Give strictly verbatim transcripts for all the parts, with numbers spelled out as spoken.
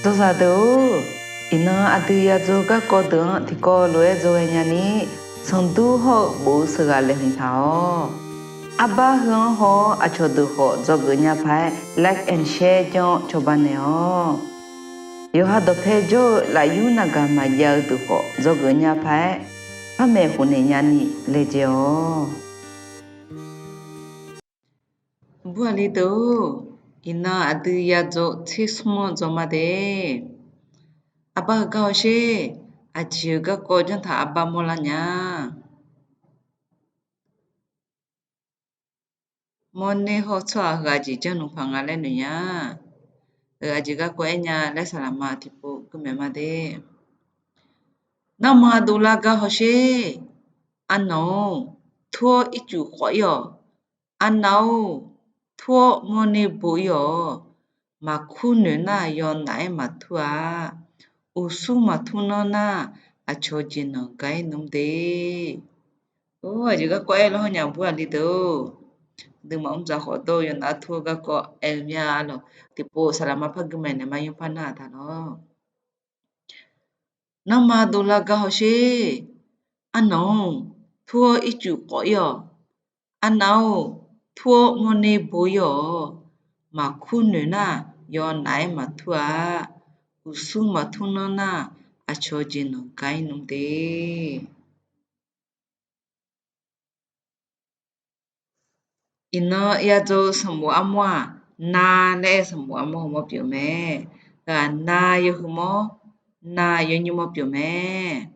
Dzawzaq deuq-or, iqnan aqdui yadzaw garkawv deuq-anr tiqkawv lof-aer dzawghae nyani, sanqdur hawr-eu bof-eu sheuqghae laeqhmq taq-awq. Arbar heu-anr haw-awr aqcawq deuq khawf dzawgeuf nya paq-aer like and share janr-awr cawba naeq-awq. Yawqha dawqpae jawr-eu lafyur navgaq maqjav-eu deuq khawf dzawgeuf nya paq-aer, par maeqhu naeq nyani laejae-awq. Aqbur aqli deuq-or, iqnan aqdui yadzaw tser smr-anr dzaw ma de. Arbar heugar hawsher. Aqjeq-euq garkawv janr taq arbar mawrlar nya. Mawrner hawr tsawrhaq heu aqjeq janr nmr paq nga laer noeq nya. Aqjeq garkawv aer nya laer saqlaqma tiqpov gui maeq ma de. Nanrma dovlar gar hawsher. Arnaq-or, tur-awr ircuf khawf ir-awq. Arnav-or, tur-awr mawrner bo ir-awq. Maqkur noeq nar yawnaf-aer maqtur-a. Uqsur maqtur nanr nar, aqcawq jeqnanq gaq-ir nmr de. Or, aqjeq garkawv aer lawr hawr nya aqbur aqli deuq-or. Aqduimaf mr dzaq khawf dawr-eu yawnaf-aer tur-eu garkawv aer-eu mya lawq. Tiqpov saqlaqma par gui maeq naeq ma yawpar nar-aq taq lawr. Nanrma dovlar gar hawsher. Arnaq-or, tur-awr ircuf khawf ir-awq. Arnav-or, tur-awr mawrner bo ir-awq. Maqkur noeq nar, yawnaf-aer maqtur-a. Uqsur maqtur nanr nar, aqcawq jeqnanq gaq-ir nmr de. Iqnan yadzaw-eu sanqbof armawr-aq, na laer aer-eu sanqbof armawr heumawr pyeuf mae. Ghaq na yawhuiq mawr, na yawnymr mawr pyeuf mae.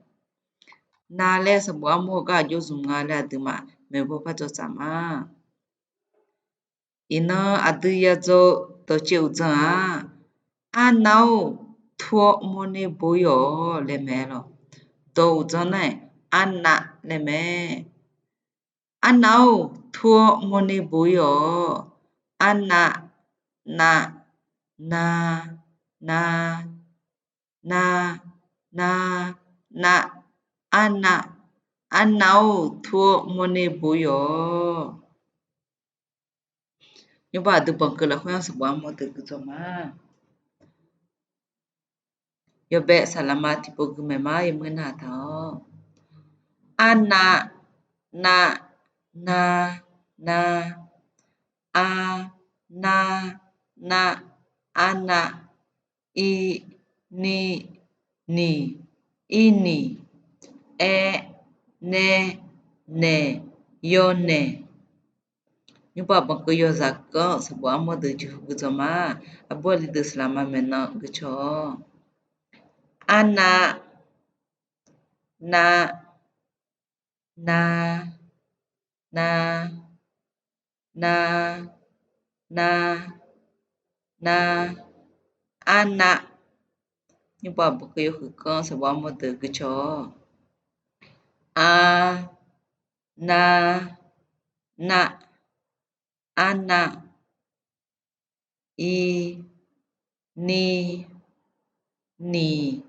Na laer-eu sanqbof armawr heugar aqjox zmq nga laer aqduimaf maeqbawr par dzaw tsaf ma. Iqnan aqdui yadzaw dawqcaev uqdzan-aq, arnav-or, tur-awr mawrner bo ir-awq laer mae lawq. Dawq uqdzan nar-aq, arnav laer mae. Arnav-or, tur-awr mawrner bo ir-awq. Arnav, nav, na, na, na, na, na, arnav. Arnav-or, tur-awr mawrner bo ir-awq. Nymrpov aqdui banqkeuv lafkhoer-anr sanqbof armawr deuq guidzawq ma. Yawbae saqlaqma tiqpov gui maeq ma yawmuir nar-aq taq-awr. Arnav, nav, na, na, a, na, na, arnav, i, ni, niq, irniq, aer, nae, naeq, yawnaeq. Nymrpov banqkeuv yawzaq keuv-anr sanqbof armawr deuq jeqhu guidzawq ma. Aqbur aqli deuq saqlaqma maeqnan guicaw-awq. Arnav, nav, na, na, na, na, na, arnav. Nymrpov banqkeuv yawhuiq keuv-anr sanqbof armawr deuq guicaw-awq. A, na, na, arnav, i, ni, niq,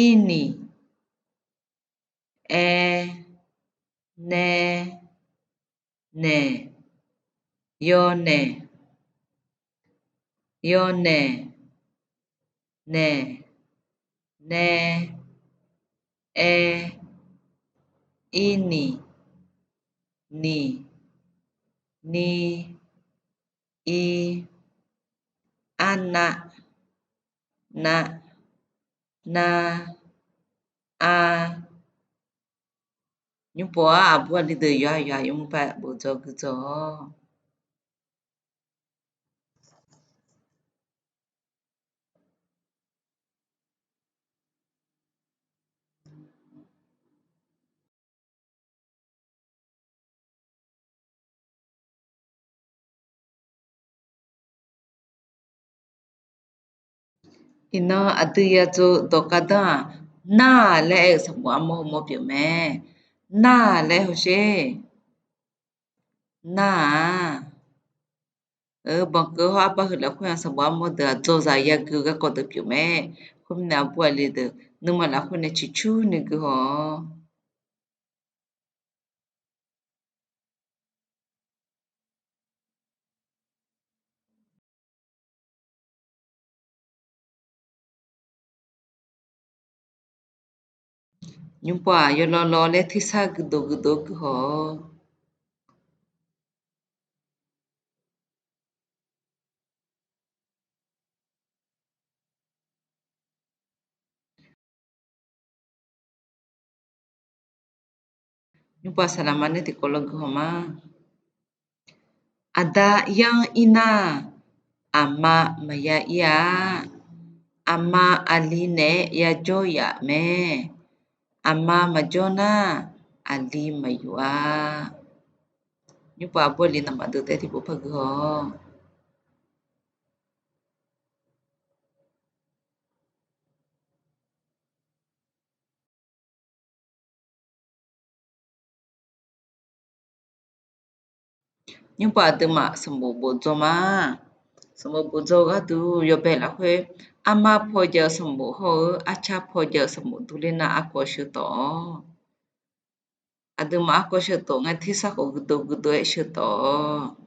irniq, aer, nae, naeq, yawnaeq, yawnaeq, naeq, nae, aer, irniq, niq, ni, i, arnav, nav, na, a. Nymrpov-aq aqbur aqli deuq yawqha yawqha yawmuiq paq bof dzaw guidzawq-awq. Iqnan aqdui yadzaw dawq kar danr-aq, nar-aq laer aer-eu sanqbof armawr heumawr pyeuf mae. Nar-aq laer hawsher. Nar-aq, banqkeuv hawr arbar heu lafkhoer-anr sanqbof armawr deuq-aq dzawzaq yagui-eu garkawv deuq pyeuf mae. Khoermirnae aqbur aqli deuq nuima lafkhoer nae ciqcurni guihaw-awq. Nymrpov-aq, yawlaw law laer tersar guirdov guirdov guihaw-awq. Nymrpov-aq, saqlaqma nae tiqkawv law guihaw ma. Aqda yar-anr ir nar, aqma maqya ir-a. Aqma aqli naeq-aer yajawr yaf mae. Aqma maqjawr nar, aqli maqyuf-a. Nymrpov aqbur aqli navmaqdeuq taef tiqpov par guihaw-awq. Nymrpov aqduimaf sanqbof bof dzaw ma. Sanqbof bof dzaw-eu gharduq yawbae lafkhoer, armar paw jav-eu sanqbof hawr-eu, arcar paw jav-eu sanqbof durler nar, arkawv sheuq tawf-awq. Aqduimaf arkawv sheuq tawf ngae, tersar khawf guirdov guirdov-aer sheuq tawf-awq.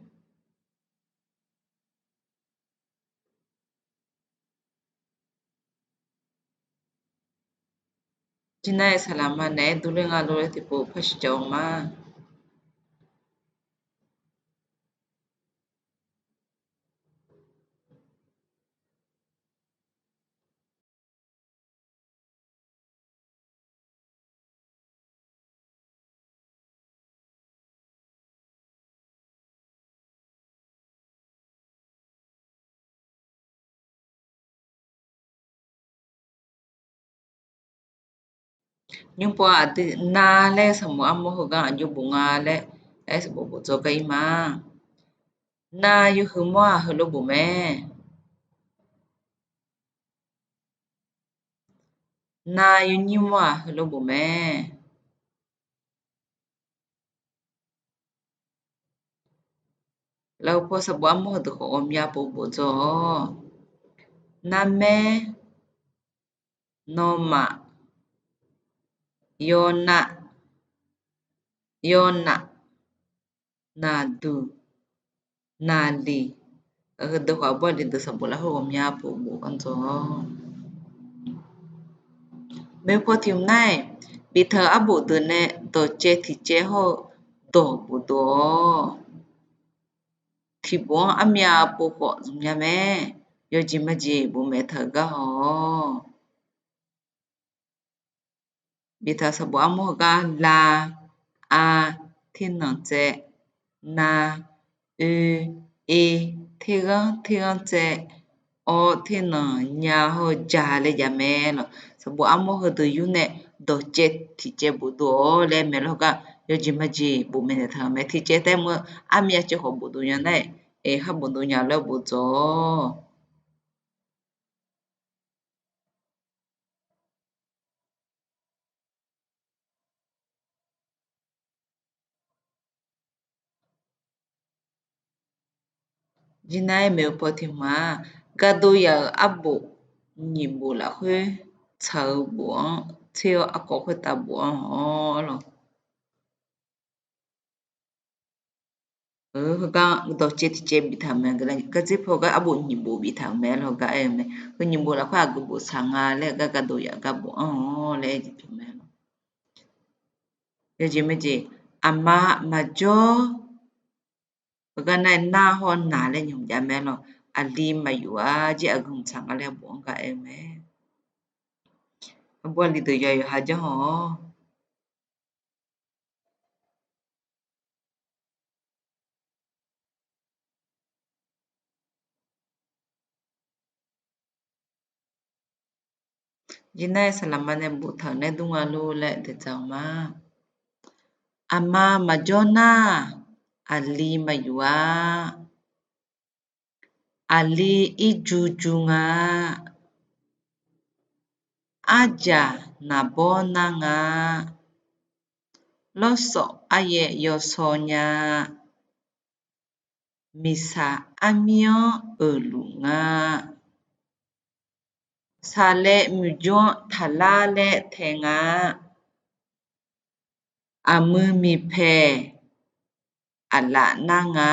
Jir nar-aer saqlaqma naeq-aer durler nga lor laer tiqpov par siqjav-eu ma. Nymrpov aqdui nar laer sanqbof armawr heugar aqjox bof nga laer, aer sanqbof bof dzaw gar ir ma. Nar yawhuiq mawr-aq heulof bof mae. Nar yawnyir mawr-aq heulof bof mae. Lafkhoer paw sanqbof armawr heudeuq khawf ghawqmya pov bof dzaw-awq. Narmaer, nawmaf, yawnav, yawnav, naqduq, naqliq. Heudeuq khawf aqbur aqli deuq sanqbof lafkhoer ghawqmya pov bof anr dzaw-awq. Maeq paw tiq hmq nar-aq, biftaq-euq arbof deuq nae dawqcaev tiq caev hawr-eu dawq bofdov-awq. Tiq bof-anr armyav pov khawf zmq nya mae. Yawjeq majeq bof maeq taq-euq gar haw-awq. Biftaq sanqbof armawr heugar la, a, ternanq tsaev, na, oe, e, terghanr terghanr tsaev, awr ternanq nya hawr-eu ja laer jav mae lawq. Sanqbof armawr heudeuq yur nae dawqcaev tiq caev bofdov-awr laer maeq lawr gar, yawjeq majeq bof maeq naeq taq-euq mae. Tiq caev taef mr-eu armyav caev khawf bofdov nya nar-aq, eq, khar bofdov nya laer bof dzaw-awq. Jir nar-aer maeq-eu paw tiq hmq-aq, gardov yaf-euq arbof nyiq bof lafkhoer tsaq-eu bof-anr tser-awr arkawv khoertav bof-anr haw-awr lawq. Heugar dawqcaev tiq caev biftaq-euq mae. Gardzir paw gar arbof nyiq bof biftaq-euq mae lawq gar aer-eu mae. Heu nyiq bof lafkhoer aqgeu bof tsaq nga laer gar gardov yaf gar bof-anr haw-awr laer aer jeq pyeuf mae lawq. Yawjeq majeq, aqma maqjawr heugar nar-aer nar hawr naq laer nymq jav mae lawq. Aqli maqyuf-a jir aqgeu mq tsaq nga laer bof-anr gar aer-eu mae. Aqbur aqli deuq yawqha janr haw-awr. Jir nar-aer saqlaqma nae boftaq-euq nae dur nga lor laer daeqdzaq-eu ma. Aqma maqjawr nar, aqli maqyuf-a. Aqli irjur jur nga. Arjaq naqbawr nar nga. Lawrsawf aryaer yawsaw nya. Miqsaq armir-anr euqluf nga. Saqlaev muiqjur-anr taqlar laer tae nga. Aqmuiq miqpaeq aqlaf nar nga.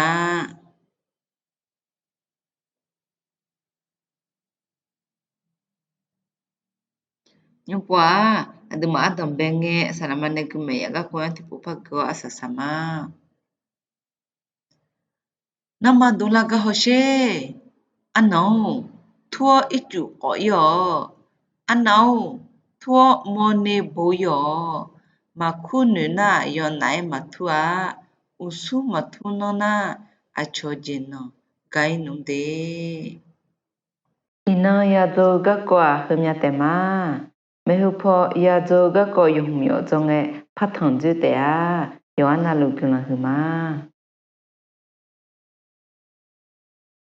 Nymrpov-aq, aqduimaf ardanqbae ngae saqlaqma nae gui maeq yaf garkawv-anr tiqpov par gui-awr arsaq saq ma. Nanrma dovlar gar hawsher. Arnan-or, tur-awr ircuf khawf ir-awq. Arnan-or, tur-awr mawrne bo ir-awq. Maqkur noeq nar-aq, yawnaf-aer maqtur-a. Uqsur maqtur nanr nar, aqcawq jeq nanq ga ir nmr de. Iqnan yadzaw-eu garkawv-aq heumya taef ma. Maeqhu paw yadzaw-eu garkawv yawhmq yawf dzawr ngae partanq dzoer taef-a. Yawqha navluf guiqlanq huiq ma.